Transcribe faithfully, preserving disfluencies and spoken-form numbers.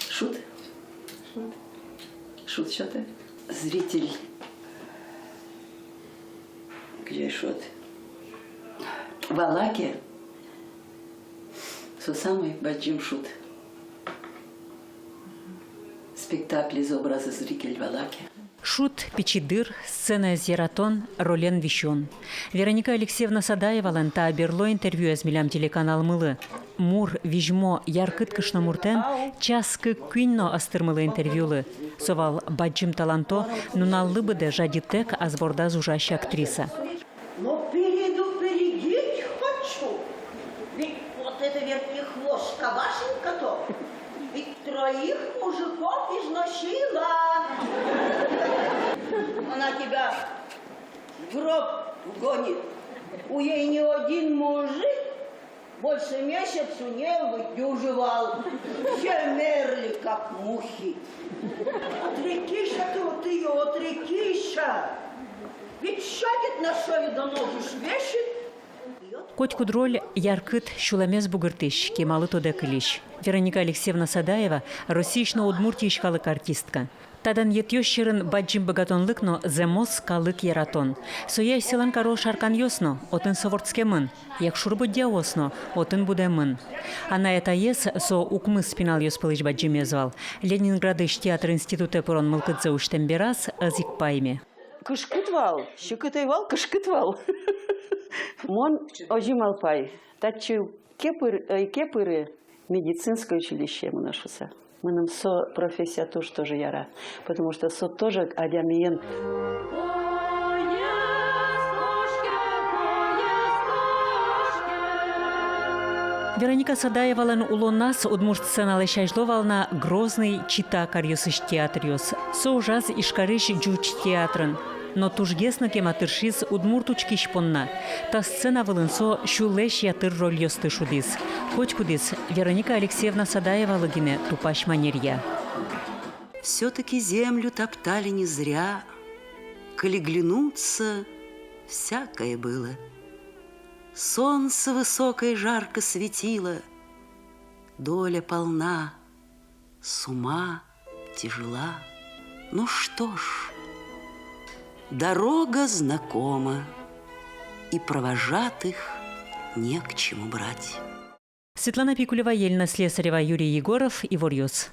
Шуд. Шуд сётэ. Зритель. Где шуд? Валаке. Со самый бадӟым шуд. Спектаклез, образэз зритель валаке. Шуд, пичи дыр, сценаез яратон, ролен висён. Вероника Алексеевна Садаевалэн та берло интервьюез милям телеканалмылы. Мур, визьмо, яркыт кышномуртэн час кык-куинь но ӧз тырмылы интервьюлы. Со вал бадӟым таланто, нуналлы быдэ жадьытэк ас бордаз ужась актриса. Но передупредить хочу, ведь вот эта вертихвостка Вашенька-то ведь троих мужиков износила. Она тебя в гроб вгонит. У ей ни один мужик больше месяцу не выдюживал. Все мерли, как мухи. Отрекися ты от её, отрекися. Ведь сядет на шею да ноги свесит. Котькуд роль яркыт, сюлэмез бугыртӥсь, кемалы тодэ кылись. Вероника Алексеевна Садаева — Россиысь но Удмуртиысь калык артистка. Та данъетъёс сьӧрын бадӟым быгатонлык но зэмос калык яратон. Сое асьсэлэн каро Шарканъёс но, отын со вордскемын, Якшур-Бӧдьяос но, отын будэмын. Анай-атаез, со укмыс пиналъёс пӧлысь бадӟымез вал, Ленинградысь театр институтэ пырон мылкыдзэ усьтэм бераз ӧз ик пайме. Кышкыт вал, секыт ӧй вал, кышкыт вал. Мон озьы малпай, татчы ке пыр-, ӧй ке пыры, медицинское училище мыно шуса. Мыным со профессия туж тоже яра, потому что со тоже адямиен. Вероника Садаевалэн улоназ удмурт сценалэсь азьло вал на Грозный, Чита каръёсысь театръёс. Со ужаз Ижкарысь ӟуч театрын. Но тужгес но кема тыршиз удмурт учкись понна. Та сцена вылын со сюлэсь ятыр рольёсты шудӥз. Котькудӥз Вероника Алексеевна Садаевалы гинэ тупась манеръя. Всё-таки землю топтали не зря, коли глянуться, всякое было. Солнце высокое жарко светило, доля полна, сума тяжела. Ну что ж, дорога знакома, и провожатых не к чему брать. Светлана Пикулева, Елена Слесарева, Юрий Егоров, «Иворъёс».